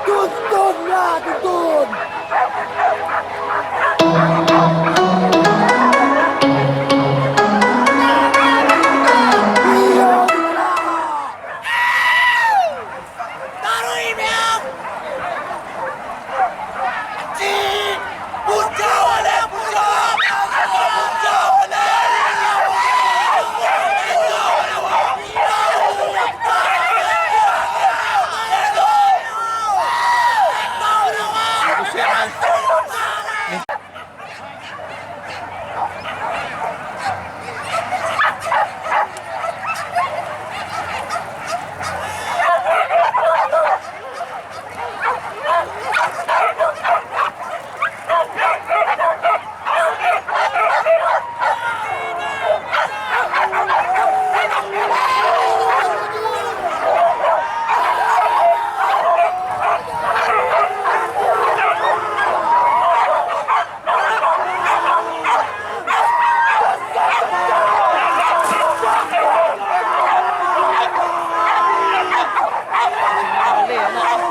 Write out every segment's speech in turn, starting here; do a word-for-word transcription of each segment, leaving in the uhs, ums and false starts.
Tuntun lah, tuntun!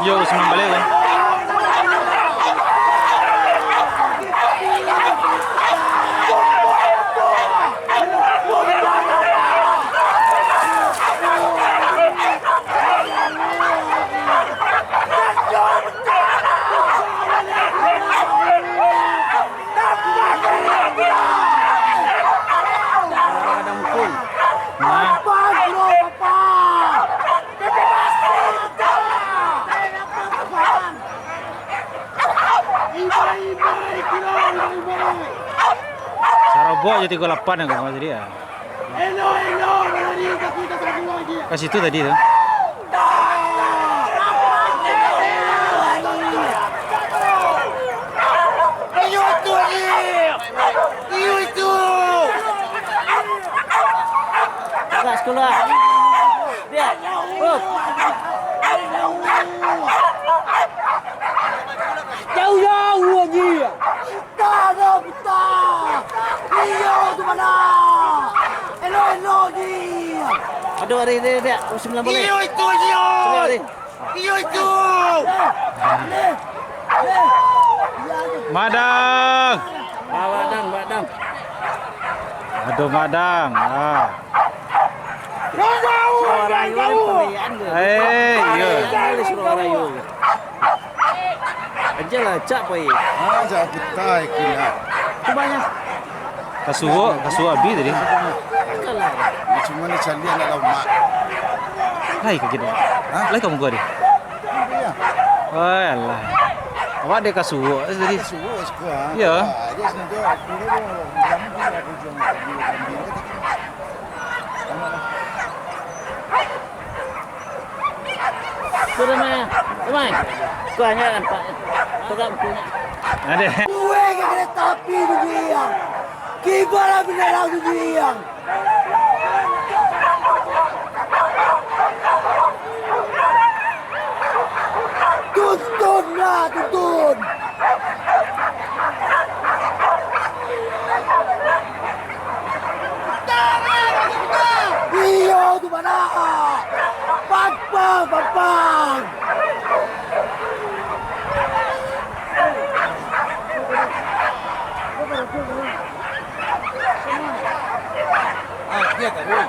Yo, Usman baliak kan? Nah. Sarobok jo tigo lapan kan, Mas, tadi, ya. Ka situ tadi tu. Keluar, keluar. Lihat. Up. Jauh-jauh lagi. Buta dah, buta. Iyo tu mana? Elok-elok ni. Aduh, Rin, Rin, Rin. Sembilan boleh. Iyo itu, iyo. Sembilan, Rin. Iyo itu. Madang. Madang, madang. Aduh, madang. Ah. Suara yo pemilihan tu. Eh, iyo. Pemilihan oleh suara yo. Aja lah, cak pai. Ah, cak kutai kira. Cumanya. Kasuo, kasuo abih tadi. Agak lah. Cuma ni calian nak lama. Lai ka kini. Hah? Lai ka muka dia. Iya. Oh, alah. Awak dia kasuo tadi. Kasuo suka. Iya. Ah, dia sengaja. Kira dia bilang dia ada jam. Sudah, Mai. Mai. Kau hanya nampak. Tegak muka. Ada. Kue ke kereta api tu dia. Kibar lah benda lalu dia. Tuntun lah, tuntun. Iyo tu mana? Pampang, pampang. Ah, dia tak boleh.